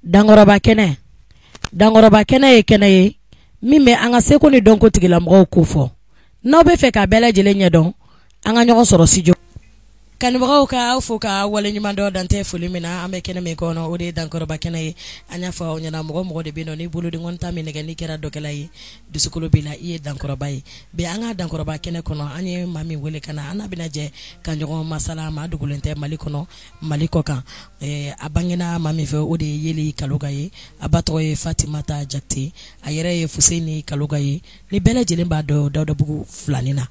Dankɔrɔba kɛnɛ, dankɔrɔba kɛnɛ ye kɛnɛ ye min bɛ an ka seko ni dɔnko tigilamɔgɔw ko fɔ. N'aw bɛ fɛ k'a bɛɛ lajɛlen ɲɛdɔn, an ka ɲɔgɔn sɔrɔ studio. Kanubagaw ka aw fo ka waleɲuman dɔn dantɛ foli min na, an bɛ kɛnɛ min kɔnɔ, o de ye dankɔrɔba kɛnɛ ye. An y'a fɔ aw ɲɛna, mɔgɔ mɔgɔ de bɛ yen nɔ n'i bolodenkɔni ta min nɛgɛ, n'i kɛra dɔkɛla ye, dusukolo b'i la, i ye dankɔrɔba ye. Bi an ka dankɔrɔba kɛnɛ kɔnɔ, an ye maa min wele ka na, an n'a bɛna jɛ ka ɲɔgɔn masala. Maa dogolen tɛ Mali kɔnɔ, Mali kɔ kan. A bangena maa min fɛ, o de ye Yeli Kaloga ye. A ba tɔgɔ ye Fatimata Jakite, a yɛrɛ ye Fuseni Kaloga ye, ni bɛɛ lajɛlen b'a dɔn Dawudabugu filanin na.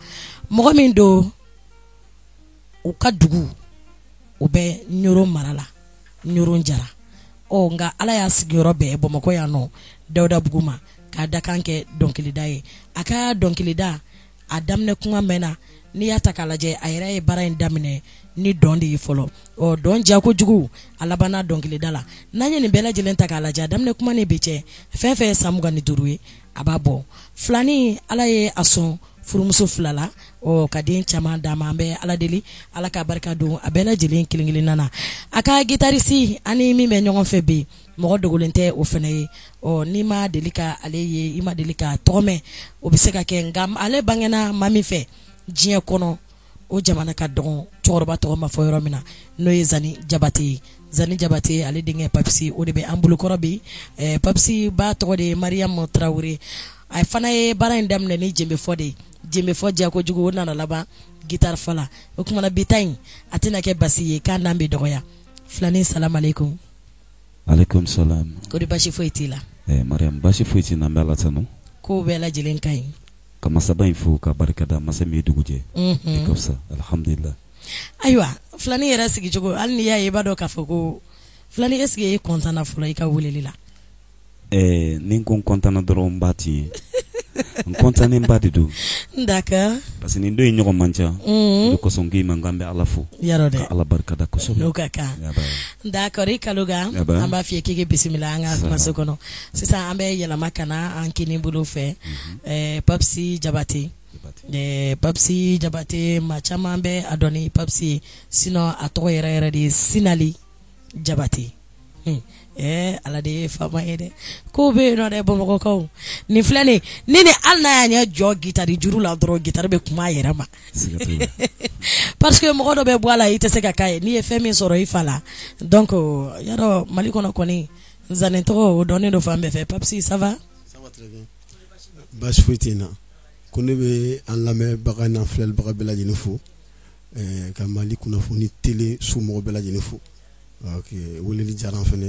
Mɔgɔ min don, u ka dugu o bɛ Ɲoro mara la, Ɲoro Jara. Ɔ nka Ala y'a sigiyɔrɔ bɛn Bamakɔ yan nɔ, Dawudabugu ma, k'a dakan kɛ dɔnkilida ye. A ka dɔnkilida a daminɛ kuma mɛnna. N'i y'a ta k'a lajɛ, a yɛrɛ ye baara in daminɛ ni dɔn de ye fɔlɔ. Ɔ dɔn diya kojugu, a labanna dɔnkilida la. N'an ye nin bɛɛ lajɛlen ta k'a lajɛ, a daminɛ kuma ni bi cɛ, fɛn fɛn ye san 25 ye, a b'a bɔ. Filanin, Ala ye a sɔn furumuso fila la, ɔ ka den caman d'a ma. An bɛ Ala deli, Ala ka barika don a bɛɛ lajɛlen kelen kelenna na. A ka guitariste ani min bɛ ɲɔgɔn fɛ bi, mɔgɔ dogolen tɛ o fana ye. Ɔ n'i ma deli ka ale ye, i ma deli ka tɔgɔ mɛn, o bɛ se ka kɛ. Nka ale bangena maa min fɛ diɲɛ kɔnɔ, o jamana ka dɔgɔn, cɛkɔrɔba tɔgɔ ma fɔ yɔrɔ min na, n'o ye Zani Jabate ye. Zani Jabate, ale denkɛ Papisi, o de bɛ an bolokɔrɔ bi. Papisi ba tɔgɔ de ye Mariam Tarawele. A fana ye baara in daminɛ ni jenbefɔ de ye. Jenbefɔ diya kojugu, o nana laban guitare fɔ la. O tuma na bi ta in, a tɛna kɛ basi ye k'a n'an bɛ dɔgɔya. Filanin, salamalekum. Aleykum salam. Ko di, basi foyi t'i la? Mariam, basi foyi tɛ n na, n bɛ Ala tanu. Ko bɛɛ lajɛlen ka ɲi. Ka masaba in fo ka barika da, masa min ye dugu jɛ. I ka fisa, alhamdulillah. Ayiwa, filanin yɛrɛ sigicogo, hali n'i y'a ye, i b'a dɔn k'a fɔ ko filanin, est ce que e content na fɔlɔ i ka weleli la? Ni n ko n content na dɔrɔn, n b'a tiɲɛ. N content ba de don. D'accord. Parce que nin don in ɲɔgɔn man ca. O kosɔn n k'i ma k'an bɛ Ala fo. Yarɔ dɛ. Ka Ala barika da kosɛbɛ. N'o ka kan. D'accord, i Kaloga. An b'a f'i ye k'i k'i bisimila an ka kumaso kɔnɔ. Sisan an bɛ yɛlɛma ka na an kini bolo fɛ. Papisi Jabate. Papisi Jabate, maa caman bɛ a dɔn ni Papisi ye. Sinon a tɔgɔ yɛrɛ yɛrɛ de ye Sinali Jabate. Ala de ye faama ye dɛ. Ko bɛ yen nɔ dɛ, Bamakɔkaw. Nin filɛ nin ni ni hali n'a y'a ɲɛ jɔ gitari juru la dɔrɔn, gitari bɛ kuma a yɛrɛ ma. Parce que mɔgɔ dɔ bɛ bɔ a la, i tɛ se ka k'a ye. N'i ye fɛn min sɔrɔ i fa la. Donc yarɔ, Mali kɔnɔ kɔni, Zani tɔgɔ o dɔnnen don fan bɛɛ fɛ. Papisi, ça va? Ça va très bien. Baasi foyi tɛ n na. Ko ne bɛ an lamɛnbaga n'an filɛlibaga bɛɛ lajɛlen fo, ka Mali kunnafoni télé so mɔgɔ bɛɛ lajɛlen fo. Ok, weleli diyara an fana,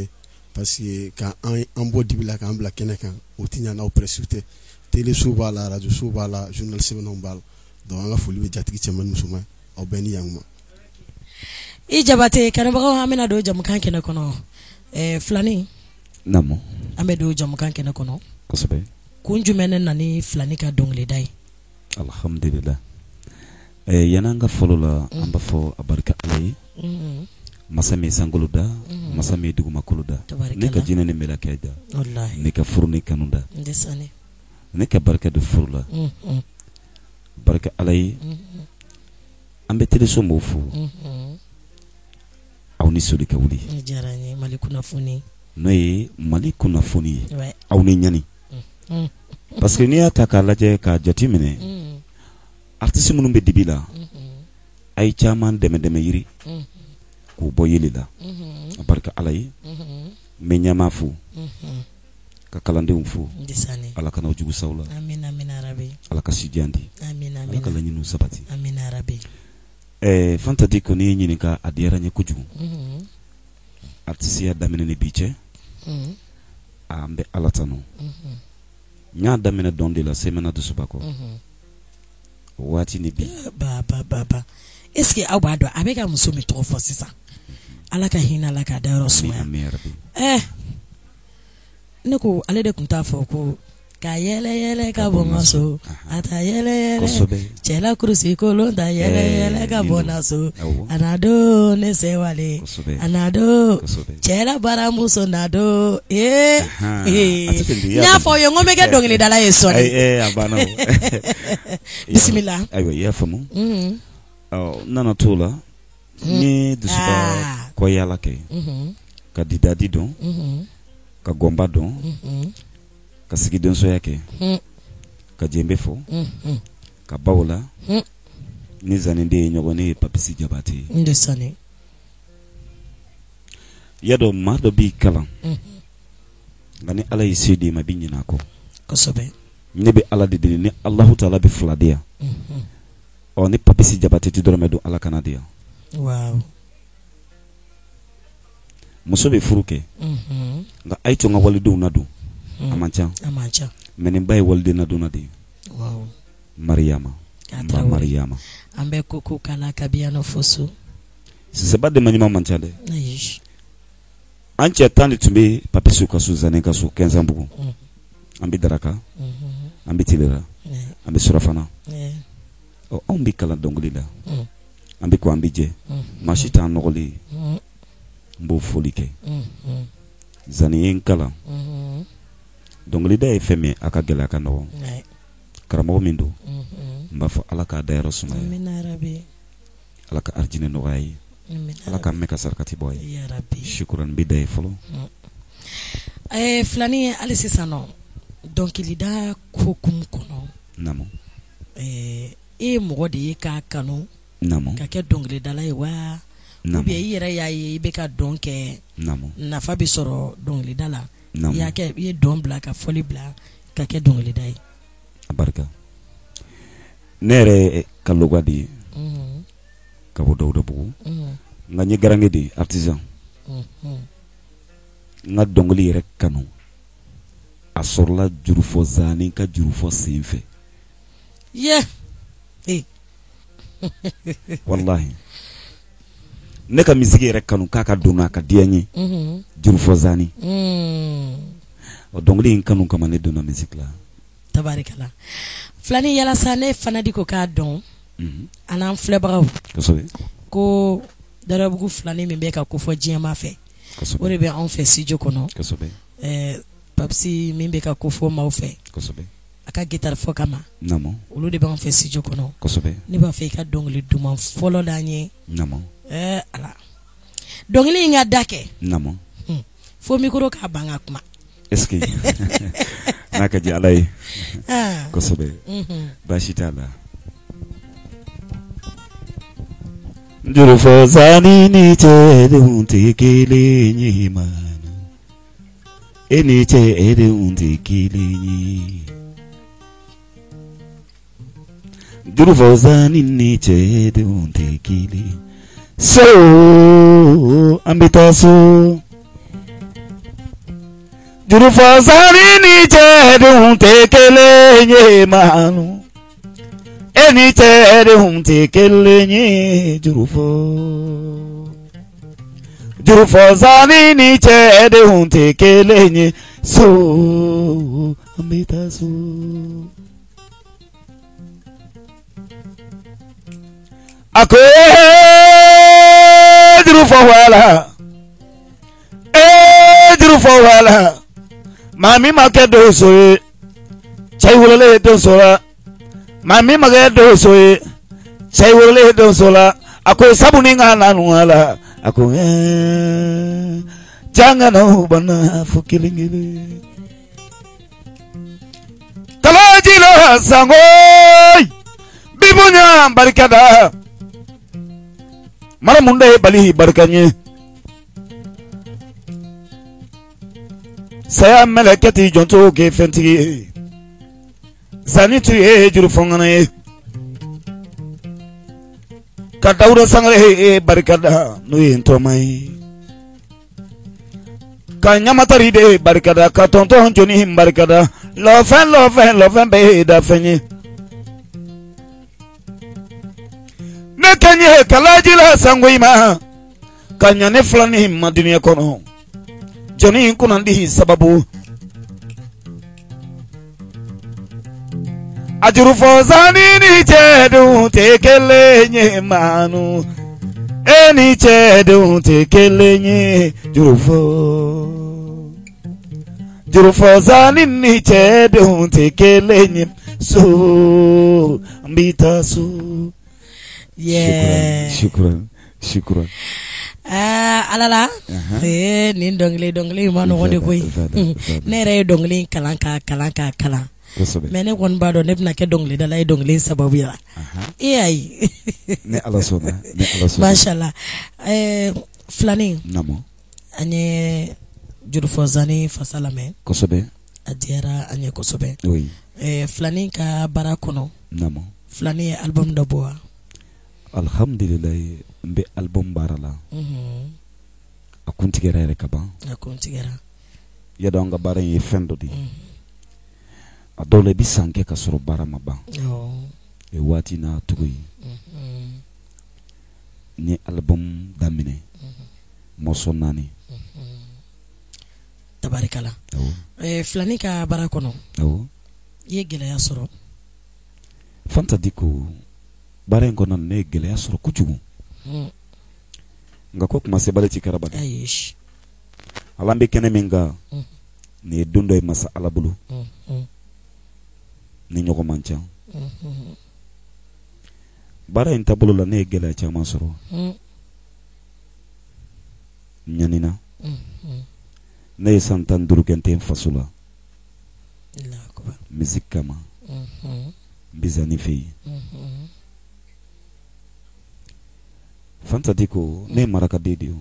parce que ka an bɔ dibi la k'an bila kɛnɛ kan, o tɛ ɲɛ n'aw presse tɛ. Télé so b'a la, radio so b'a la, journaliste sɛbɛnnaw b'a la. Donc an ka foli bɛ jatigi cɛman ni musoman, aw bɛɛ ni yankuma. I Jabate, kanubagaw, an bɛna don jamukan kɛnɛ kɔnɔ. Filanin. Naamu. An bɛ don jamukan kɛnɛ kɔnɔ. Kosɛbɛ. Kun jumɛn ne nana ni filanin ka dɔnkilida ye? Alhamdulillah. Yan'an ka fɔlɔ la, an b'a fɔ a barika Ala ye. Masa min ye sankolo da, masa min ye dugumakolo da, ne ka jinɛ ni mɛlɛkɛ da, ne ka furu ni kanu da, ne ka barika don furu la, barika Ala ye. An bɛ teleso mɔgɔw fo, aw ni soli ka wuli, n'o ye Mali kunnafoni ye, aw ni ɲani. Parce que n'i y'a ta k'a lajɛ, k'a jate minɛ, artiste minnu bɛ dibi la, a ye caman dɛmɛ dɛmɛ yiri k'u bɔ yeli la. A barika Ala ye. N bɛ ɲɛmaa fo, ka kalandenw fo, Ala kana jugu s'aw la, Ala ka si jan di, Ala ka laɲiniw sabati. Fanta Diko, n'i ye ɲininka, a diyara n ye kojugu. Artisiya daminɛ ni bi cɛ, an bɛ Ala tanu. N y'a daminɛ dɔn de la Semana Dusuba kɔ. O waati ni bi. Ba ba ba ba. Est ce que aw b'a dɔn a bɛ ka muso min tɔgɔ fɔ sisan? Ala ka hinɛ a la k'a dayɔrɔ sumaya. Ne ko ale de tun t'a fɔ ko ka yɛlɛ yɛlɛ ka bɔ n ka so, a ta yɛlɛ yɛlɛ, cɛla kurusi kolon ta yɛlɛ yɛlɛ ka bɔ n na so, a na don ne sewale, a na don cɛla baramuso na don. Ee n y'a fɔ aw ye n ko n bɛ kɛ dɔnkilidala ye sɔɔni. Bisimila. Ayiwa, i y'a faamu. N nana t'o la, n ye dusuba kɔ yaala kɛ ka didadi dɔn. Ka gɔnba dɔn, ka sigi donsoya kɛ, ka jenbe fɔ, ka baw la ni zaniden ye ɲɔgɔn ne ye Papisi Jabate ye. I y'a dɔn maa dɔ b'i kalan, nka ni Ala ye se d'i ma i bɛ ɲinɛ a kɔ. Kosɛbɛ. Ne bɛ Ala de deli ni Alahu taala bɛ fila di yan, ɔ ni Papisi Jabate tɛ dɔrɔmɛ dun Ala kan'a di yan. Waaw. Muso bɛ furu kɛ, nka a ye to n ka walidenw nadon, a man ca, a man ca, mais nin ba ye waliden nadonna de ye. Waaw. Mariyama, ba Mariyama. An bɛ koko kala kabi yan nɔ fo so. Sisɛba denba ɲuman man ca dɛ. Ayi. An cɛ 10 de tun bɛ Papisiw ka so Zane ka so Kɛnzanbugu. An bɛ daraka, an bɛ tilela, an bɛ surafana. Ɔ anw bɛ kalan dɔnkili la, an bɛ ko an bɛ jɛ, maa si t'an nɔgɔlen ye. N b'o foli kɛ. Zane ye n kalan. Dɔnkilida ye fɛn min a ka gɛlɛn a ka nɔgɔn. Karamɔgɔ min don, n b'a fɔ Ala k'a dayɔrɔ sumaya. Ala ka arijinɛ nɔgɔya ye. Ala k'a mɛn ka sarakati bɔ a ye. Sikuran n bɛ da yen fɔlɔ. Filanin hali sisan nɔ dɔnkilida hukumu kɔnɔ. Naamu. E ye mɔgɔ de ye k'a kanu. Naamu. Ka kɛ dɔnkilidala ye wa? Naamu. Ou bien i yɛrɛ y'a ye i bɛ ka dɔn kɛ. Naamu. Nafa bɛ sɔrɔ dɔnkilida la. Naamu. I y'a kɛ i ye dɔn bila ka fɔli bila ka kɛ dɔnkilida ye. A barika. Ne yɛrɛ ka lɔgɔ de ye. Ka bɔ Dawudabugu. Nka n ye garange de ye artisan. N ka dɔnkili yɛrɛ kanu a sɔrɔla jurufɔ zaani ka jurufɔ sen fɛ. Ye. Walahi. Ne ka musique yɛrɛ kanu k'a ka don a ka diya n ye. Jurufɔ zaani. Ɔ dɔnkili in kanu kama ne donna musique la. Tabarikala. Filanin yalasa ne fana di ko k'a dɔn. An n'an filɛbagaw. Kosɛbɛ. Ko Dawudabugu filanin min bɛ ka kofɔ diɲɛmaa fɛ. Kosɛbɛ. O de bɛ anw fɛ studio kɔnɔ. Kosɛbɛ. Papisi min bɛ ka kofɔ maaw fɛ. Kosɛbɛ. A ka guitare fɔ kama. Naamu. Olu de b'an fɛ studio kɔnɔ. Kosɛbɛ. Ne b'a fɛ i ka dɔnkili duman fɔlɔ d'an ye. Naamu. Ala. Dɔnkili in ka da kɛ. Naamu. Fo micro k'a ban ka kuma. Est-ce que n'a ka di Ala ye. Kosɛbɛ. Baasi t'a la. Jurufɔ zaani ni cɛdenw tɛ kelen ye maana. E ni cɛdenw tɛ kelen ye. Jurufɔ zaani ni cɛdenw tɛ kelen. So an bɛ taa so. Jurufɔ zaani ni cɛdenw tɛ kelen ye maana. E ni cɛdenw tɛ kelen ye jurufɔ. Jurufɔ zaani ni cɛdenw tɛ kelen ye so an bɛ taa so. A ko jurufɔ wala jurufɔ wala maa min ma kɛ donso ye cɛ wololen ye donso la. Maa min ma kɛ donso ye cɛ wololen donso la. A ko sabu ni ka nanu la. A ko janga bana fo kelen kelen. Kalaji la sango bibonya barikada. Mara mun de ye bali barika ɲɛ. Saya mɛlɛkɛ t'i jɔnto kɛ fɛntigi ye. Zani tun ye jurufɔngana ye. Ka Dawuda Sangare barikada n'o ye n tɔma ye. Ka ɲamatari de barikada ka tɔntɔn joni barikada. Lɔfɛn lɔfɛn lɔfɛn bɛɛ ye dafɛn ye. Ne ka ɲɛ kalaji la sango i ma. Ka ɲa ne filanin ma dunuya kɔnɔ. Jɔnni kunnandi sababu. A jurufɔ zaani ni cɛdenw tɛ kelen ye maanu. E ni cɛdenw tɛ kelen ye jurufɔ. Jurufɔ zaani ni cɛdenw tɛ kelen ye so an bɛ taa so. Yeah. Shukran, shukran. Aa Ala la ee nin dɔnkili dɔnkili in ma nɔgɔn de koyi ne yɛrɛ ye dɔnkili in kalan k'a kalan k'a kalan mais ne kɔni b'a dɔn ne bɛna kɛ dɔnkilidala ye dɔnkili in sababu la e ayi ni Ala sɔnna ni Ala sɔnna mashallah ɛɛ filanin an ye jurufɔzani fasa lamɛn kosɛbɛ a diyara an ye kosɛbɛ filanin ka baara kɔnɔ filanin ye album dɔ bɔ wa Alihamdulilayi n bɛ album baara la a kuntigɛra yɛrɛ ka ban a kuntigɛra y'a dɔn an ka baara in ye fɛn dɔ de ye a dɔw la i bɛ san kɛ ka sɔrɔ baara ma ban o waati n'a cogo ye n ye album daminɛ morceau 4 tabarikala filanin ka baara kɔnɔ i ye gɛlɛya sɔrɔ Fanta Diko baara in kɔnɔ ne ye gɛlɛya sɔrɔ kojugu nka ko kuma sebali ti karaba ala bɛ kɛnɛ min kan nin ye don dɔ ye masa Ala bolo ni ɲɔgɔn man ca baara in taabolo la ne ye gɛlɛya caman sɔrɔ ɲanina ne ye san 15 kɛ n tɛ n faso la musique kama n bɛ Zani fɛ yen Fanta Diko ne ye marakaden de ye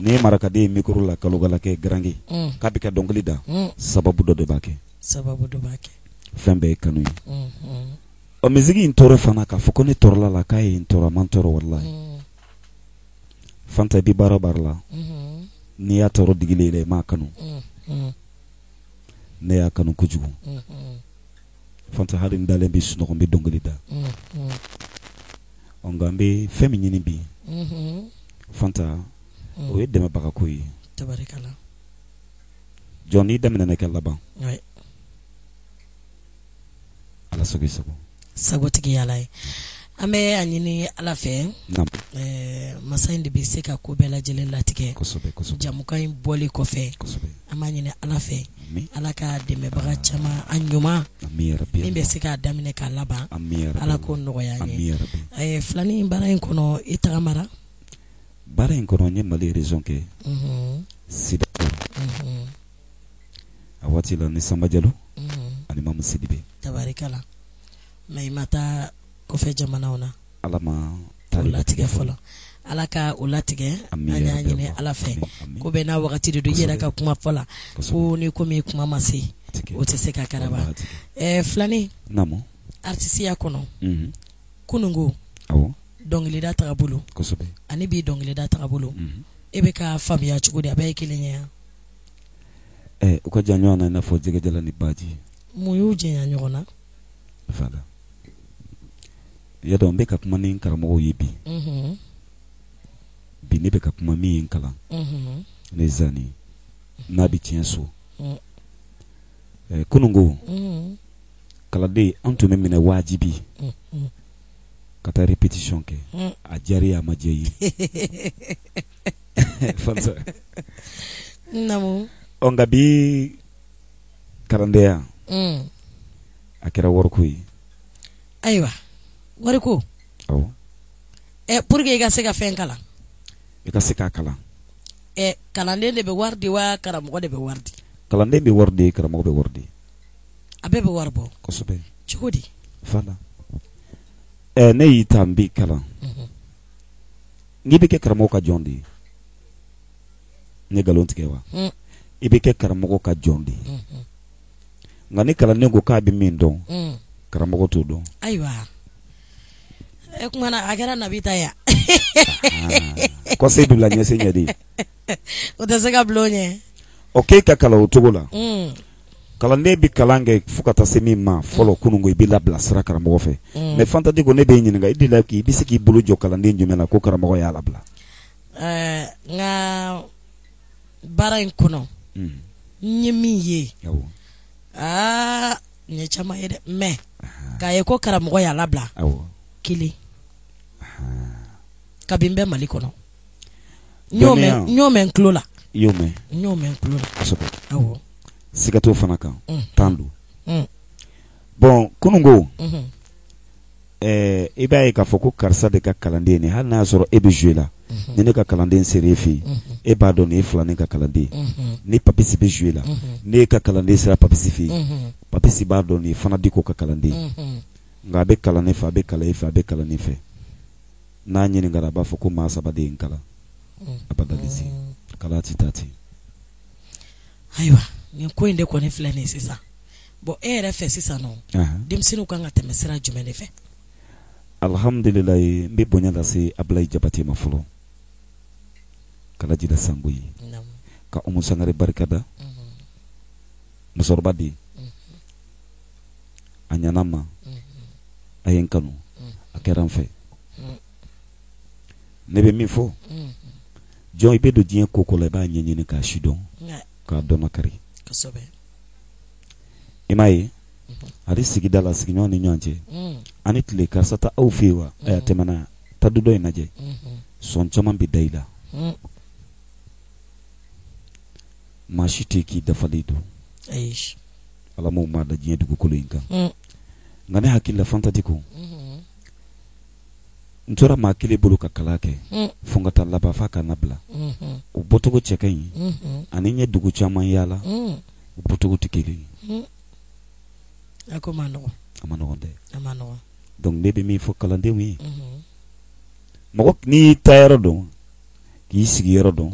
ne ye marakaden ye micro la kalogalakɛ garange k'a bɛ ka dɔnkili da sababu dɔ de b'a kɛ sababu dɔ b'a kɛ fɛn bɛɛ ye kanu ye ɔ musique in tɔɔrɔ fana k'a fɔ ko ne tɔɔrɔla la k'a ye n tɔɔrɔ a ma n tɔɔrɔ walahi Fanta i bɛ baara o baara la n'i y'a tɔɔrɔ digilen i la i m'a kanu ne y'a kanu kojugu Fanta hali n dalen bɛ sunɔgɔ n bɛ dɔnkili da ɔ nka n bɛ fɛn min ɲini bi Fanta o ye dɛmɛbagako ye jɔn n'i daminɛna i ka laban Ala sago i sago sagotigi Ala ye an bɛ a ɲini Ala fɛ masa in de bɛ se ka ko bɛɛ lajɛlen latigɛ jamukan in bɔli kɔfɛ an b'a ɲini Ala fɛ Ala ka dɛmɛbaga caman a ɲuman min bɛ se k'a daminɛ k'a laban Ala k'o nɔgɔya an ye filanin baara in kɔnɔ i tagamara baara in kɔnɔ n ye Mali région kɛ sida a waati la ni Sanba Jalo ani Mamu Sidibe tabarikala mais i ma taa kɔfɛ jamanaw na Ala ma o latigɛ fɔlɔ Ala ka o latigɛ an y'a ɲini Ala fɛ ko bɛɛ n'a wagati de don i yɛrɛ ka kuma fɔ la ko ni komi kuma ma se o tɛ se ka karaba filanin artisiya kɔnɔ kununko dɔnkilida tagabolo ani bi dɔnkilida tagabolo e bɛ ka faamuya cogo di a bɛɛ ye kelen ye u ka jan ɲɔgɔn na i n'a fɔ jɛgɛjalan ni baji mun y'u janya ɲɔgɔn na voilà i y'a dɔn n bɛ ka kuma ni karamɔgɔw ye bi bi ne bɛ ka kuma min ye n kalan ne Zani n'a bɛ tiɲɛ so kununko kalanden an tun bɛ minɛ wajibi ka taa répétition kɛ a diyara ye a ma diya i ye Fanta ɔ nka bi kalandenya a kɛra wariko ye ayiwa wariko awɔ pour que i ka se ka fɛn kalan i ka se k'a kalan kalanden de bɛ wari di wa karamɔgɔ de bɛ wari di kalanden bɛ wari di karamɔgɔ bɛ wari di a bɛɛ bɛ wari bɔ kosɛbɛ cogo di voilà ne y'i ta n b'i kalan n'i bɛ kɛ karamɔgɔ ka jɔn de ye ne nkalon tigɛ wa i bɛ kɛ karamɔgɔ ka jɔn de ye nka ni kalanden ko k'a bɛ min dɔn karamɔgɔ t'o dɔn ayiwa e kuma na a kɛra nabi ta yan kɔse bila ɲɛse ɲɛ de o tɛ se ka bulon ɲɛ o k'e ka kalan o cogo la kalanden bɛ kalan kɛ fo ka taa se min ma fɔlɔ kununko i bɛ labila sira karamɔgɔ fɛ mais Fanta Diko ne b'e ɲininka i delila k'i bɛ se k'i bolo jɔ kalanden jumɛn na ko karamɔgɔ y'a labila n ka baara in kɔnɔ n ye min ye aa n ye caman ye dɛ mais k'a ye ko karamɔgɔ y'a labila kelen kabi n bɛ Mali kɔnɔ n y'o mɛn n tulo la i y'o mɛn n y'o mɛn n tulo la kosɛbɛ awɔ siga t'o fana kan tan don bon kununko i b'a ye k'a fɔ ko karisa de ka kalanden nin hali n'a y'a sɔrɔ e bɛ jouer la Ni ne ka kalanden sera e fɛ yen, e b'a dɔn nin ye filanin ka kalanden. Ni Papisi bɛ jouer la, ne ka kalanden sera Papisi fɛ yen, Papisi b'a dɔn nin ye Fana Diko ka kalanden. Nka a bɛ kalan ne fɛ, a bɛ kalan e fɛ, a bɛ kalan ne fɛ. N'a ɲininkara a b'a fɔ ko maa saba de ye n kalan. Abadalisi kalan tɛ taa ten. Ayiwa, nin ko in de kɔni filɛ nin ye sisan. Bon, e yɛrɛ fɛ sisan nɔ, denmisɛnninw kan ka tɛmɛ sira jumɛn de fɛ? Alhamdulilayi, n bɛ bonya lase Abulayi Jabate ma fɔlɔ. Kalajira Sango ye. Ka Umu Sangare barikada. Musokɔrɔba den. A ɲana ma. A ye n kanu. A kɛra n fɛ. Ne bɛ min fɔ, jɔn i bɛ don diɲɛ ko ko la, i b'a ɲɛɲini k'a si dɔn, k'a dɔn kari. I m'a ye, hali sigida la, sigiɲɔgɔn ni ɲɔgɔn cɛ, ani tile, karisa taa aw fɛ yen wa? A tɛmɛna, taa du dɔ in lajɛ. Sɔn caman bɛ da i la. Maa si tɛ k'i dafalen don. Ala m'o maa da diɲɛ dugukolo in kan. Nka ne hakili la, Fanta Diko, n tora maa kelen bolo ka kalan kɛ fo n ka taa laban f'a ka na bila. O bɔcogo cɛ ka ɲi, ani n ye dugu caman yaala, o bɔcogo tɛ kelen ye. A ko ma nɔgɔn. A ma nɔgɔn dɛ. A ma nɔgɔn. Donc ne bɛ min fɔ kalandenw ye, mɔgɔ n'i y'i taayɔrɔ dɔn, k'i sigiyɔrɔ dɔn,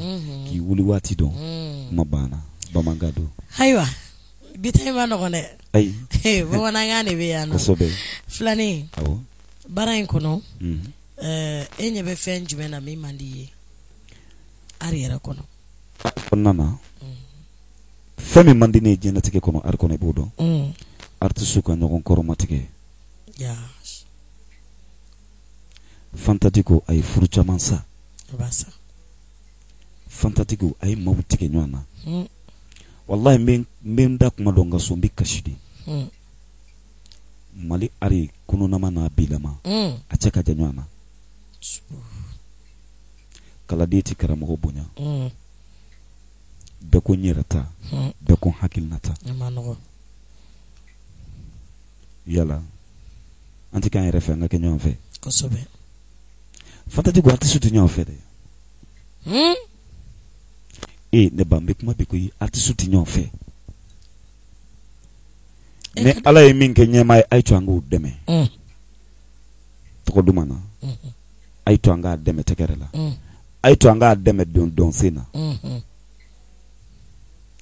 k'i wuli waati dɔn, kuma banna. Bamanankan don. Ayiwa, bi ta in ma nɔgɔn dɛ. Ayi. Bamanankan de bɛ yan nɔ. Kosɛbɛ. Filanin. Awɔ. Baara in kɔnɔ, e ɲɛ bɛ fɛn jumɛn na min man di i ye art yɛrɛ kɔnɔ? Kɔnɔna na, fɛn min man di ne ye diɲɛlatigɛ kɔnɔ, art kɔnɔ, i b'o dɔn. Artiste ka ɲɔgɔn kɔrɔmatigɛ. Fanta Diko, a ye furu caman sa. Fanta Diko, a ye maaw tigɛ ɲɔgɔn na. Walahi, n bɛ n da kuma dɔn n ka so, n bɛ kasi de. Mali art kununama n'a bilama, a cɛ ka jan ɲɔgɔn na. Kalanden tɛ karamɔgɔ bonya. Bɛɛ ko n yɛrɛ ta, bɛɛ ko n hakilina ta. Yala an tɛ k'an yɛrɛ fɛ, an ka kɛ ɲɔgɔn fɛ. Kosɛbɛ. Fanta Diko, artiste tɛ ɲɔgɔn fɛ dɛ. E ne ba, n bɛ kuma bi koyi, artiste tɛ ɲɔgɔn fɛ. Ni Ala ye min kɛ ɲɛmaa ye, a ye to an k'o dɛmɛ. Tɔgɔ duman na, a ye to an k'a dɛmɛ tɛgɛrɛ la. A ye to an k'a dɛmɛ dɔnsen na.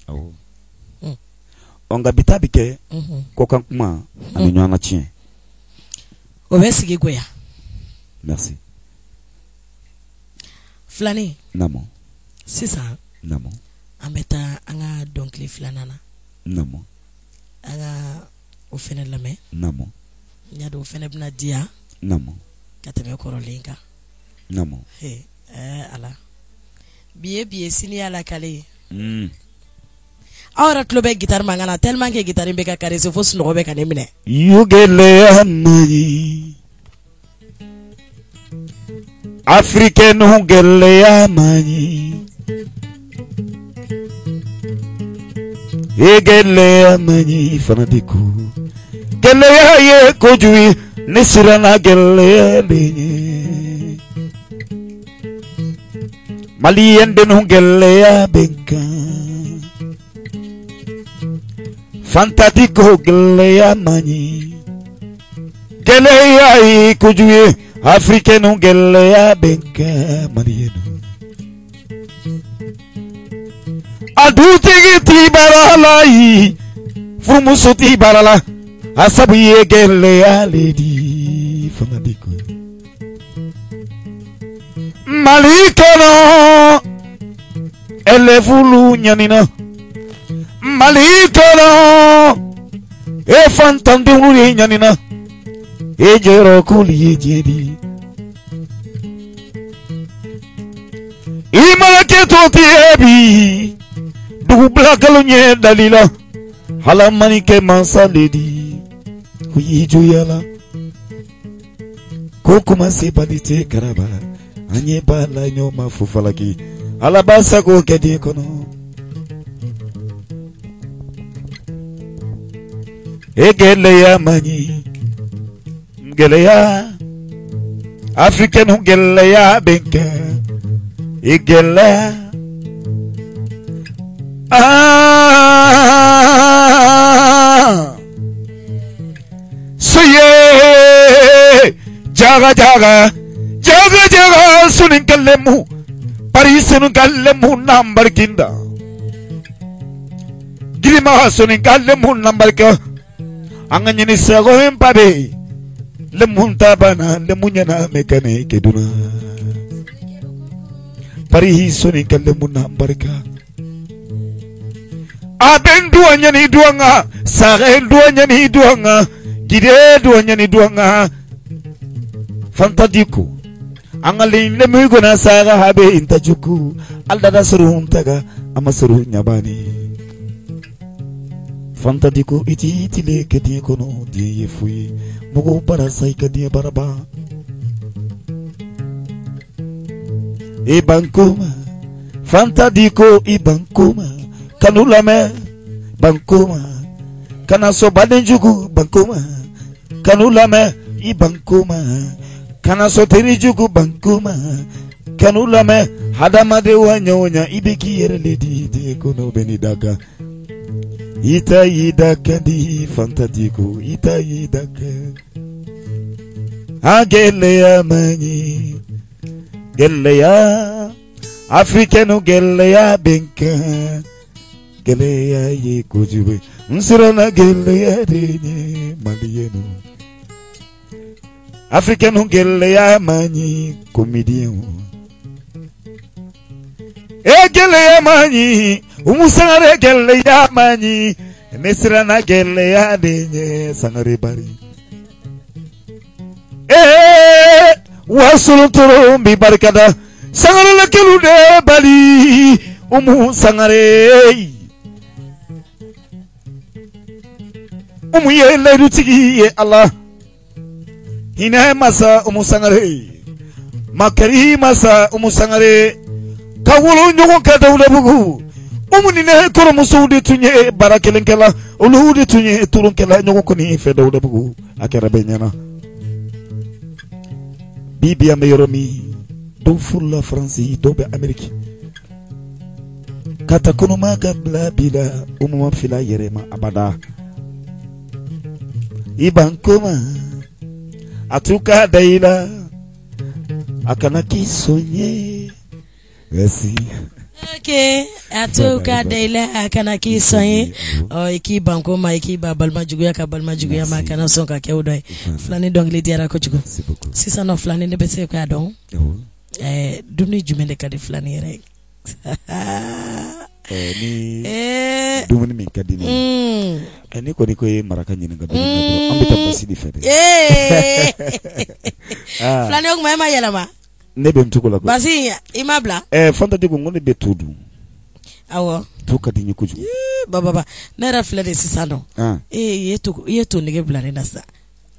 Awɔ. Ɔ, nka bi ta bɛ kɛ kɔkan kuma ani ɲɔgɔn na tiɲɛ. O bɛ sigi goya. Merci. Filanin. Naamu. Sisan. Naamu. An bɛ taa an ka dɔnkili filanan na. Naamu. An ka o fɛnɛ lamɛn. Naamu. N y'a dɔn o fɛnɛ bɛna diya. Naamu. Ka tɛmɛ kɔrɔlen kan. Naamu. Ala. Bi ye bi ye, sini y'Ala kale ye. Aw yɛrɛ tulo bɛ guitare mankan na tellement que guitare bɛ ka caresser fo sunɔgɔ bɛ ka ne minɛ. Yo gɛlɛya man ɲi. Africaine gɛlɛya man ɲi. E gɛlɛya man ɲi, Fana Diko. Gɛlɛya ye kojugu ye, ne siranna gɛlɛya de ɲɛ. Maliyɛn denw, gɛlɛya bɛ n kan. Fanta Diko, gɛlɛya man ɲi. Gɛlɛya ye kojugu ye, Africaine gɛlɛya bɛ n kan, maliyɛn. A dutigi ti baara la yi, furumuso ti baara la, a sabu ye gɛlɛya le di, Fana Diko. Mali kɔnɔ, élèves ɲanina. Mali kɔnɔ, e fantandenw de ɲanina. E jɔyɔrɔ k'olu ye diɲɛ di. I mana kɛ tɔntigi ye bi, dugubila kalo ɲɛ dali la, ala mani kɛ mansa le di, o y'i juguya la. Ko kuma se bali tɛ karaba, an ɲɛ b'a la ɲɔgɔn ma fo falaki. Ala b'a sago kɛ den kɔnɔ. E gɛlɛya man ɲi. Gɛlɛya, Africaine gɛlɛya bɛ n kan. i gɛlɛya suye jaga jaga jaga jaga sunikalemu pari sunikalemu nambarkinda girima sunikalemu nambarka anga nyini sago mpabe lemunta bana lemunyana mekane keduna pari sunikalemu nambarka aben duanya ni duanga sare duanya ni duanga gide duanya ni duanga Fanta Dicko angalin lemu gona sara habe intajuku aldada suruntaga amasuru nyabani Fanta Dicko iti itile kedi kono diye fui mogo barasa ikadi baraba ibankuma Fanta Dicko ibankuma kanulame bankuma kana so badenjugu bankuma kanulame ibankuma kana so terijugu bankuma kanulame hadamade wanyonya ibiki yerele di di kono benidaka ita yidaka di Fanta Dicko ita yidaka agele amani geleya afrikenu geleya benka geleya ye kujube nsirana geleya denye maliyenu afrikenu geleya mani komedien e geleya mani umusare geleya mani nesirana geleya denye sangare bari e wasuluturu mi barikada sangare la kelu de bali umu sangare umu ye layrutigi ye Allah hinɛ masa umu sangare makari masa umu sangare ka wolo ɲɔgɔn ka Dawudabugu umu ni ne kɔrɔmusow de tun ye baara kelenkɛla olu de tun ye turunkɛla ɲɔgɔn kɔni fɛ Dawudabugu a kɛra bɛɛ ɲɛna bi bi an bɛ yɔrɔ min dɔw furula Faransi dɔw bɛ Ameriki ka ta kɔnɔma ka bila bi la umu ma fila yɛrɛ ma abada ibankoma a tuka da i la a kana k'i sɔn ye merci. Ok, a tuka da i la a kana k'i sɔn ye ɔ i k'i banko ma i k'i ba balima juguya ka balima juguya ma a kana sɔn ka kɛ o dɔ ye filani dɔnkili diyara kojugu sisan nɔ filani ne bɛ se k'a dɔn dumuni jumɛn de ka di filani yɛrɛ ye. Ni dumuni min ka di ne ye ne kɔni ko ye maraka ɲininka dumuni na dɔrɔn an bɛ taa basi de fɛ dɛ. Filani o tuma e ma yɛlɛma. Ne bɛ n cogo la koyi. Basi i ma bila. Fanta Dicko n ko ne bɛ to dun. Awɔ. To ka di n ye kojugu. Baba ne yɛrɛ filɛ de sisan nɔ. I ye to nege bila ne na sisan.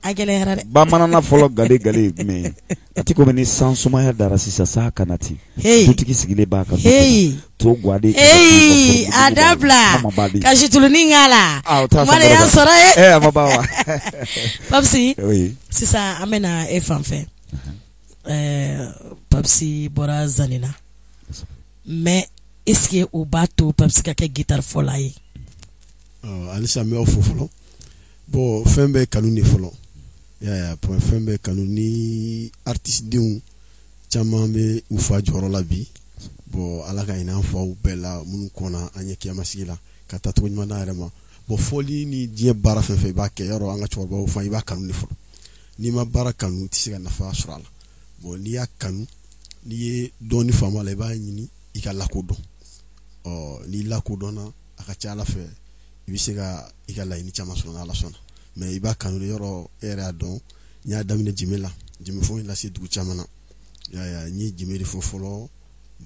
A gɛlɛyara dɛ. Bamanana fɔlɔ gale gale ye jumɛn ye? A ti komi ni san sumaya dara sisan sa kana ten. Dutigi sigilen b'a ka to guwaden. A dabila ka situlunin k'a la. Kuma de y'a sɔrɔ ye. A ma ban wa? Papsi. Sisan an bɛ na e fan fɛ. Papsi bɔra Zanina. Mais est-ce que o b'a to Papsi ka kɛ guitare fɔla ye? Halisa n bɛ aw fo fɔlɔ. Bon fɛn bɛɛ kanu de fɔlɔ. Point fɛn bɛɛ kanu ni artiste denw caman bɛ u fa jɔyɔrɔ la bi. Bon ala ka hinɛ an faw bɛɛ la minnu kɔnna an ɲɛ kiyamasigi la ka taa cogo ɲuman d'an yɛrɛ ma. Bon fɔli ni diɲɛ baara fɛn fɛn i b'a kɛ yɔrɔ an ka cɛkɔrɔbaw fɔ i b'a kanu de fɔlɔ. N'i ma baara kanu i tɛ se ka nafa sɔrɔ a la. Bon n'i y'a kanu n'i ye dɔɔni faamu a la i b'a ɲini i ka lakodɔn. Ɔ n'i lakodɔnna a ka ca ala fɛ i bɛ se ka i ka laɲini caman sɔrɔ n'ala sɔnna. Mais i b'a kanu de yɔrɔ e yɛrɛ y'a dɔn n y'a daminɛ jime la jime fɔ in lase dugu caman na. N ye jime de fɔ fɔlɔ.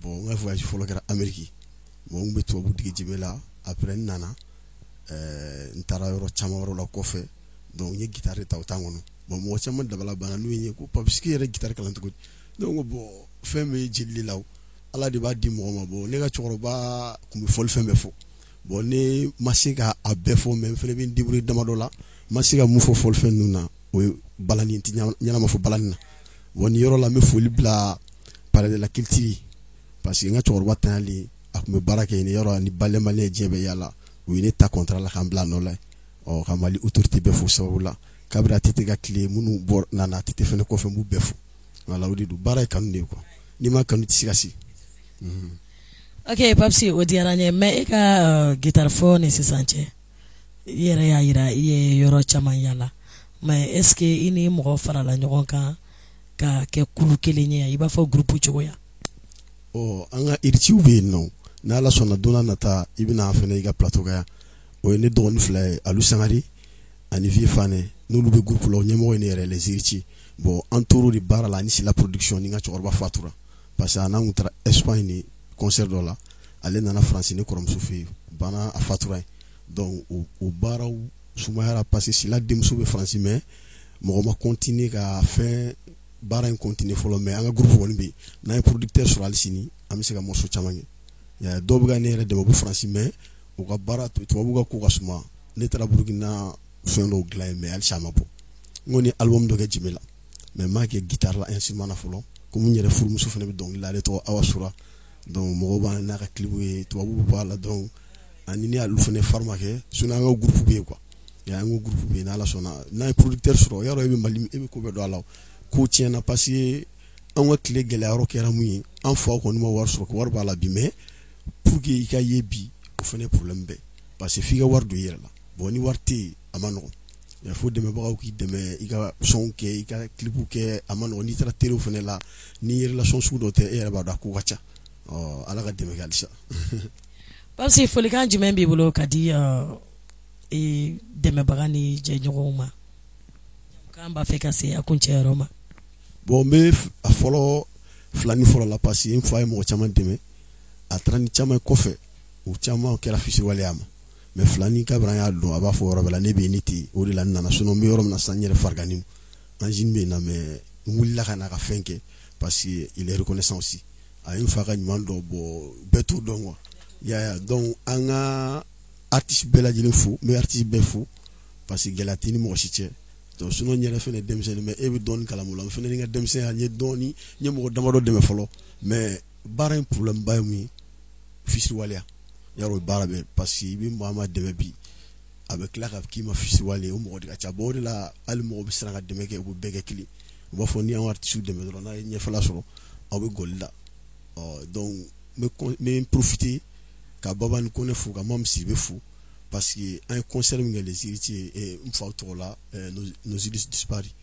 Bon n ka voyage fɔlɔ kɛra Amérique. Bon n bɛ tubabu dege jime la après n nana n taara yɔrɔ caman wɛrɛw la kɔfɛ. Donc n ye guitare ta o temps kɔnɔ. Bon mɔgɔ caman dabala banna n'u ye ko Papsi yɛrɛ guitare kalan cogo di? Ne ko bon fɛn bɛ jeli la ala de b'a di mɔgɔ ma. Bon ne ka cɛkɔrɔba tun bɛ fɔli fɛn bɛɛ fɔ. Bon ne ma se ka a bɛɛ fɔ mais n fana bɛ n débrouiller damadɔ la. N ma se ka mun fɔ fɔlifɛn ninnu na o ye balani tɛ ɲɛnama fɔ balani na. Bon nin yɔrɔ la n bɛ foli bila palais de la culture Parce que n ka cɛkɔrɔba tanyalen, a tun bɛ baara kɛ yen yɔrɔ ni ballet malien diɲɛ bɛ yala, u ye ne ta contrat la k'an bila a nɔ la. Ɔ, ka Mali autorité bɛɛ fo sababu la, kabini ATT ka tile, minnu bɔ nana ATT fɛnɛ kɔfɛ, n b'u bɛɛ fo. Voilà, o de don. Baara ye kanu de ye quoi, n'i ma kanu, i tɛ se ka se. Ok Papsi, o diyara n ye. Mais e ka guitare fɔ ni sisan cɛ, i yɛrɛ y'a yira i ye yɔrɔ caman yala, mais est ce que i ni mɔgɔ farala ɲɔgɔn kan ka kɛ kulu kelen ye, i b'a fɔ groupe cogoya? Ɔ, an ka héritiers bɛ yen nɔ. N'Ala sɔnna, don n'a nata, i bɛna an fɛnɛ i ka plateau kan yan. O ye ne dɔgɔnin fila ye, Alu Sangare ani Vieux Fanɛ. N'olu bɛ groupe la, o ɲɛmɔgɔ ye ne yɛrɛ, les héritiers. Bon, an tor'o de baara la ani Sila production. Ni n ka cɛkɔrɔba fatura, parce que a n'an kun taara Espagne ni concert dɔ la, ale nana France ne kɔrɔmuso fɛ yen, banna, a fatura yen. Donc o baaraw sumayara, parce que Sila denmuso bɛ France, mais mɔgɔ ma continuer ka fɛn baara in continuer fɔlɔ. Mais an ka groupe kɔni bɛ yen. N'an ye producteur sɔrɔ hali sini, an bɛ se ka morceau caman kɛ. Dɔw bɛ ka ne yɛrɛ dɛmɛ, u bɛ France, mais u ka baara, tubabu ka ko ka suma. Ne taara Burukina, fɛn dɔw dilan yen, mais halisa a ma bɔ. N kɔni ye album dɔ kɛ Jime la, mais n m'a kɛ guitare la, instrument na fɔlɔ. Komi n yɛrɛ furumuso fana bɛ dɔnkili la, ale tɔgɔ Awa Sura. Donc mɔgɔw b'a n'a ka clip ye, tubabuw b'a la. Donc ani ne y'olu fana farima kɛ. Sinon an ka groupe bɛ yen quoi, an ka groupe bɛ yen. N'Ala sɔnna, n'an ye producteur sɔrɔ, yarɔ e bɛ Mali, e bɛ ko bɛɛ dɔn a la. Ko tiɲɛna, parce que an ka tile gɛlɛya yɔrɔ kɛra mun ye? An faw kɔni ma wari sɔrɔ, ko wari b'a la bi, mais pour que i ka ye bi, o fana ye problème bɛɛ, parce que f'i ka wari don i yɛrɛ la. Bon, ni wari tɛ yen, a ma nɔgɔn. Fo dɛmɛbagaw k'i dɛmɛ, i ka son kɛ, i ka clip kɛ, a ma nɔgɔn. N'i taara teriw fana la, ni relation sugu dɔ tɛ, e yɛrɛ b'a dɔn a ko ka ca. Ɔ, Ala ka dɛmɛ kɛ halisa. Papsi, folikan jumɛn b'i bolo ka di i dɛmɛbaga ni jɛɲɔgɔnw ma k'an b'a fɛ ka se a kuncɛyɔrɔ ma? Bon, n bɛ a fɔlɔ filani fɔlɔ la, parce que n fa ye mɔgɔ caman dɛmɛ, a taara ni caman kɔfɛ, o caman kɛra fisiwaleya ma. Mais filani, kabini an y'a dɔn, a b'a fɔ yɔrɔ bɛɛ la, ne bɛ yen, ne tɛ yen. O de la n nana. Sinon n bɛ yɔrɔ min na sisan, n yɛrɛ farigannen don, angine bɛ yen na, mais n wulila ka na ka fɛn kɛ, parce que il est reconnaissant aussi. A ye n fa ka ɲuman dɔ bɔ, bɛɛ t'o dɔn quoi, i y'a ye. Donc an ka artiste bɛɛ lajɛlen fo, n bɛ artiste bɛɛ fo, parce que gɛlɛya tɛ ni mɔgɔ si cɛ. Donc sinon n yɛrɛ fɛnɛ denmisɛnnin, mais e bɛ dɔɔnin kalama o la. N fɛnɛ ni n ka denmisɛnya, n ye dɔɔnin, n ye mɔgɔ damadɔ dɛmɛ fɔlɔ. Mais baara in problème ba ye mun ye? Fisiwaleya. Yarɔ, baara bɛ, parce que i bɛ maa ma dɛmɛ bi, a bɛ tila ka k'i ma fisiwale. O mɔgɔ de ka ca. Bon, o de la hali mɔgɔ bɛ siran ka dɛmɛ kɛ, u bɛ bɛɛ kɛ kelen. U b'a fɔ ni y'an artiste dɛmɛ dɔrɔn, n'a ye ɲɛfɛla sɔrɔ, aw bɛ gɔli la. Ɔ, donc n bɛ n profiter ka Babani Kɔnɛ fo, ka Mamu Sidibe fo, parce que an ye concert min kɛ, les héritiers, n faw tɔgɔ la, nos illustres disparus,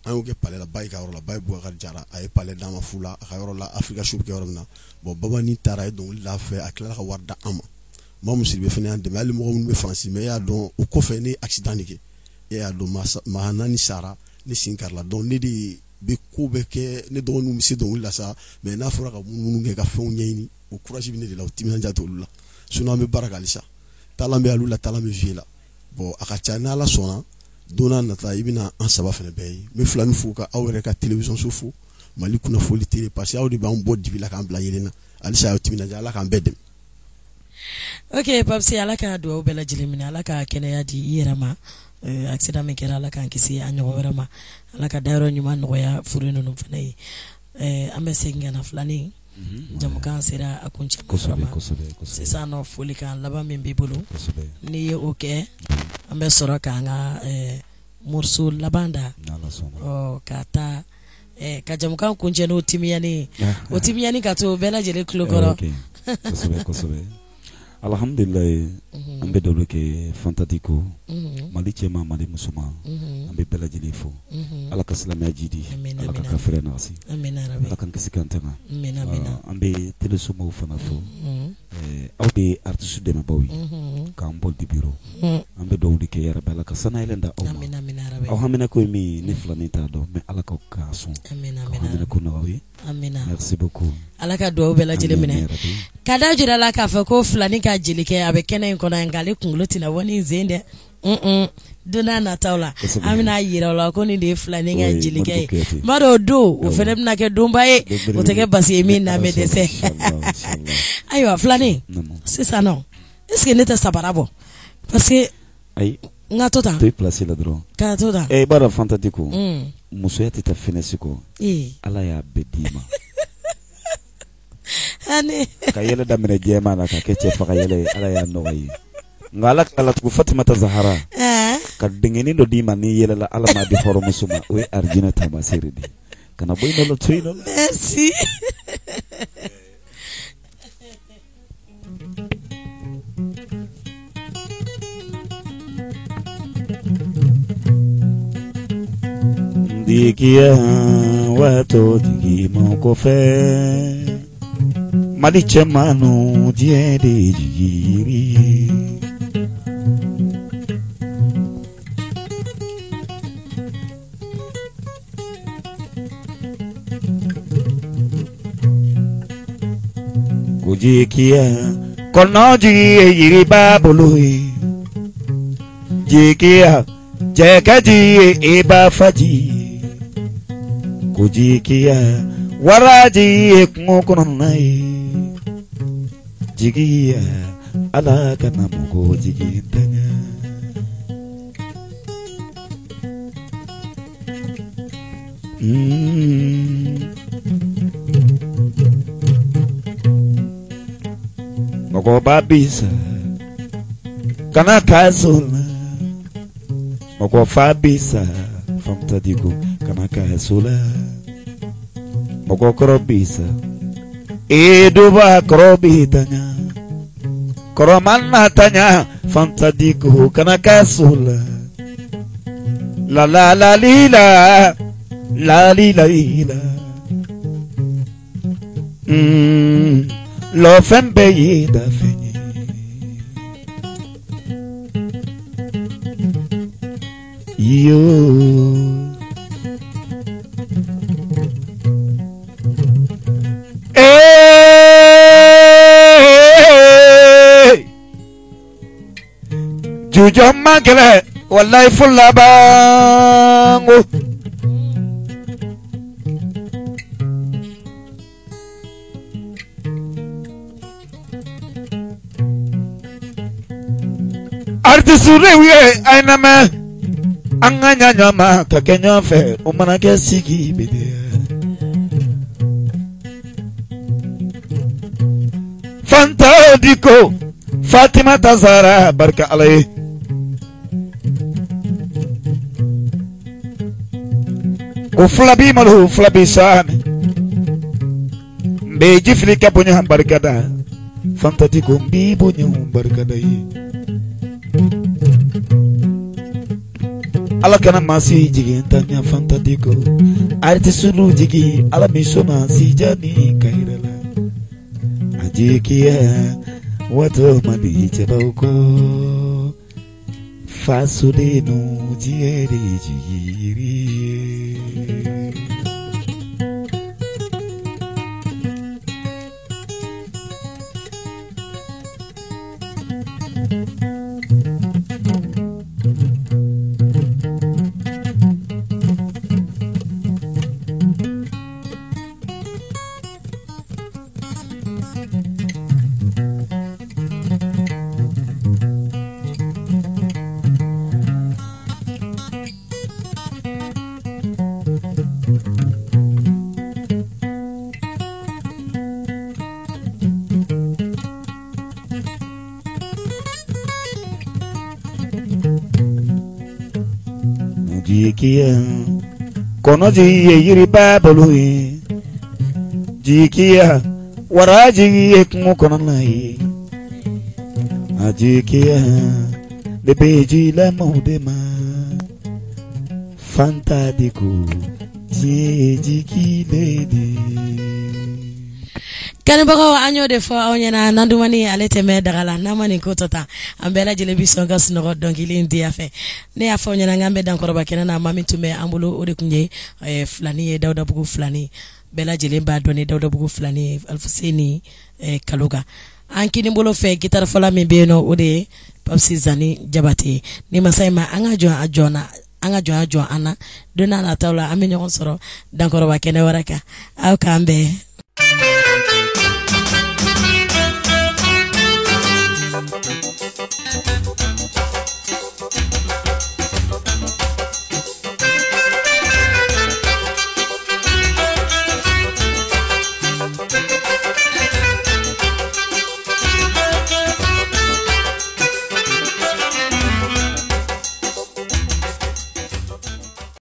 an y'o kɛ palais la, Bayi ka yɔrɔ la. Bayi Boubacar Jara, a ye palais d'an ma fu la, a ka yɔrɔ la, Africa Show bɛ kɛ yɔrɔ min na. Bon, Babani taara, a ye dɔnkili da fɛ, a tilala ka wari da an ma. Mamu Sidibe fana y'an dɛmɛ, hali mɔgɔ minnu bɛ Faransi. Mais e y'a dɔn, o kɔfɛ ne ye accident de kɛ, e y'a dɔn, maa naani sara, ne sen karila. Donc ne de bɛ ko bɛɛ kɛ. Ne dɔgɔninw bɛ se dɔnkili la sa, mais n'a fɔra ka munumunu kɛ ka fɛnw ɲɛɲini, o courage bɛ ne de la, o timinandiya t'olu la. Sinon an bɛ baara kɛ halisa, taalan bɛ alu la, taalan bɛ vie la. Bon, a ka ca, n'Ala sɔnna, don n'a nata, i bɛna an saba fana bɛɛ ye. N bɛ filani fo, ka aw yɛrɛ ka télévision so fo, Mali kunnafoni télé, parce que aw de b'an bɔ dibi la k'an bila yelen na. Halisa aw timinandiya, Ala k'an bɛɛ dɛmɛ. Ok Papsi, Ala ka dugawu bɛɛ lajɛlen minɛ, Ala ka kɛnɛya di i yɛrɛ ma. Accident min kɛra, Ala k'an kisi a ɲɔgɔn wɛrɛ ma, Ala ka dayɔrɔ ɲuman nɔgɔya furu ninnu fana ye. An bɛ segin ka na filanin, jamukan sera a kuncɛ ma sisan nɔ. Folikan laban min b'i bolo, n'i ye o kɛ, an bɛ sɔrɔ k'an ka morceau laban da ka taa ka jamukan kuncɛ n'o timiyani, o timiyani ka to bɛɛ lajɛlen tulo kɔrɔ. Kosɛbɛ kosɛbɛ, alhamdulilayi. An bɛ dɔ kɛ Fanta Diko, Mali cɛman, Mali musoman, an bɛ bɛɛ lajɛlen fo. Ala ka silamɛya jidi, Ala ka kafiriya nagasi, Ala k'an kisi k'an tanga. An bɛ télé somaw fana fo. Aw de ye artiste dɛmɛbaw ye k'an bɔ dibi rɔ. An bɛ dugawu de kɛ yarabi, Ala ka sanayɛlɛn da aw ma. Aw haminako ye min ye, ne filanin t'a dɔn, mais Ala k'aw k'a sɔn k'aw haminako nɔgɔya aw ye. Merci beaucoup. Ala ka dugawu bɛɛ lajɛlen minɛ. Ka da jira la k'a fɔ ko filanin ka jelikɛ a bɛ kɛnɛ in kɔnɔ, nka ale kunkolo tɛna bɔ ni sen dɛ. Don n'a nataw la, an bɛna yira la ko nin de ye filanin ka jelikɛ ye. N b'a dɔn o don, o fana bɛna kɛ donba ye, o tɛ kɛ basi ye min n'an bɛ dɛsɛ. Ayiwa filanin, sisan nɔ, est ce que ne tɛ sabara bɔ? Parce que ayi, n ka to tan. To i place la dɔrɔn. Ka to tan. I b'a dɔn Fanta Diko, musoya tɛ taa finesse kɔ. Ala y'a bɛɛ d'i ma. Ka yɛlɛ daminɛ jɛman na ka kɛ cɛ faga yɛlɛ ye, Ala y'a nɔgɔya i ye. Nka Ala tilala tugun Fatumata Zahara, ka denkɛnin dɔ d'i ma n'i yɛlɛla Ala m'a di hɔrɔnmuso ma o ye alijinɛ taamaseere de ye kana bɔ i nɔ la to i nɔ la. Merci. Jigiya wato jigi mɔgɔ kɔfɛ Mali cɛmannu diɲɛ de jigi ye. Ko jigiya kɔnɔ jigi ye yiriba bolo ye jigiya cɛkɛji ye i ba faji ko jigiya waraji ye kungo kɔnɔna ye jigiya Ala kana mɔgɔ jigintanya. Mɔgɔba bi sa kana kaso la mɔgɔ fa bi sa Fanta Diko kana kaso la mɔgɔkɔrɔ bi sa e duba kɔrɔ bi tanya kɔrɔ mana tanya Fanta Diko kana kaso la la la la li la la li la li la lɔfɛn bɛɛ ye dafɛn ye yo ee jujɔ man gɛlɛn walayi fo labanko. Artisiw ye a ye na mɛn an ka ɲa ɲɔgɔn ma ka kɛ ɲɔgɔn fɛ o mana kɛ sigi bɛ diya. Fanta Diko Fatimata Zahara barika Ala ye. Ko fila b'i malo fila b'i saani n bɛ ji fili ka bonya barikada Fanta Diko n b'i bonya barikada ye. Ala kana maa si jigintanya Fanta Diko artisiw jigi Ala min sɔnna sija ni ka yira la. A jigiya wato man di cɛbaw kɔ fasodennu diɲɛ de jigi ye. Jigiya kɔnɔji ye yiriba bolo ye jigiya waraji ye kungo kɔnɔna ye a jigiya ne bɛ ji lamɔw de ma Fanta Diko diɲɛ ye jigi le de ye. Kanubagaw an y'o de fɔ aw ɲɛna nandumani ale tɛ daga la n'a ma nin ko tɔ ta an bɛɛ lajɛlen bɛ sɔn ka sunɔgɔ dɔnkili in diya fɛ. Ne y'a fɔ aw ɲɛna k'an bɛ dankɔrɔba kɛnɛ na maa min tun bɛ an bolo o de tun ye filani ye Dawudabugu filani bɛɛ lajɛlen b'a dɔn ni Dawudabugu filani ye Alifuseni Kaloga. An kini bolo fɛ gitarifɔla min bɛ yen nɔ o de ye Papsi Zani Jabate ye. Ni masa in ma an ka jɔn a jɔn na an ka jɔn a jɔn an na don n'a nataw la an bɛ ɲɔgɔn sɔrɔ dankɔrɔba kɛnɛ wɛrɛ kan aw k'an bɛn.